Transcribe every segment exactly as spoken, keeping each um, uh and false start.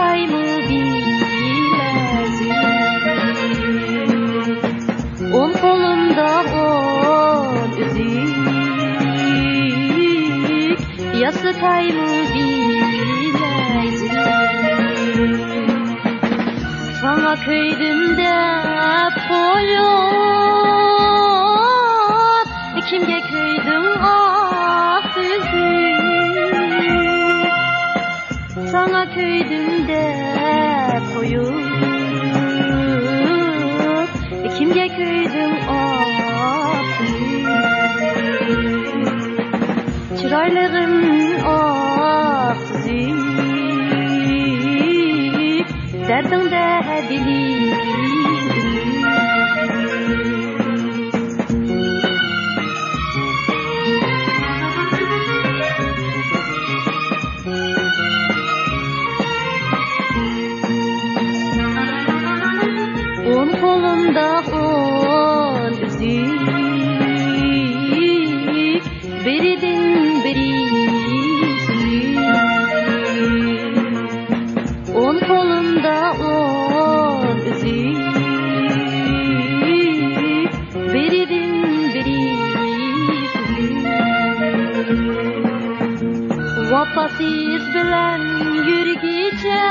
ياسىتايمۇ بىلەزۈك. ئوڭ قولۇمدا ئون ئۈزۈك، ياسىتايمۇ بىلەزۈك. ساڭا كۆيدۈم دەپ قويۇپ، كىمگە كۆيدۈڭ ئاق سۆزۈم؟ ساڭا كۆيدۈم دەپ قويۇپ، كىمگە كۆيدۈڭ ئاق سۆزۈم؟ چىرايلىقىم ئاق سۆزۈم، دەردىڭدە دىلىم ئۈزۈك. ئون قولۇمدا ئون ئۈزۈك، بىرىدىن بىرى سۈزۈك. ئون قولۇمدا ئون ئۈزۈك، بىرىدىن بىرى سۈزۈك. ۋاپاسىز بىلەن يۈرگىچە،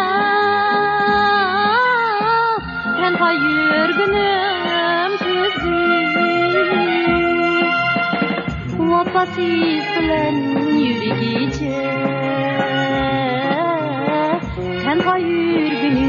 تەنھا يۈرگىنىم تۈزۈك. ۋاپاسىز بىلەن يۈرگىچە، تەنھا يۈرگىنىم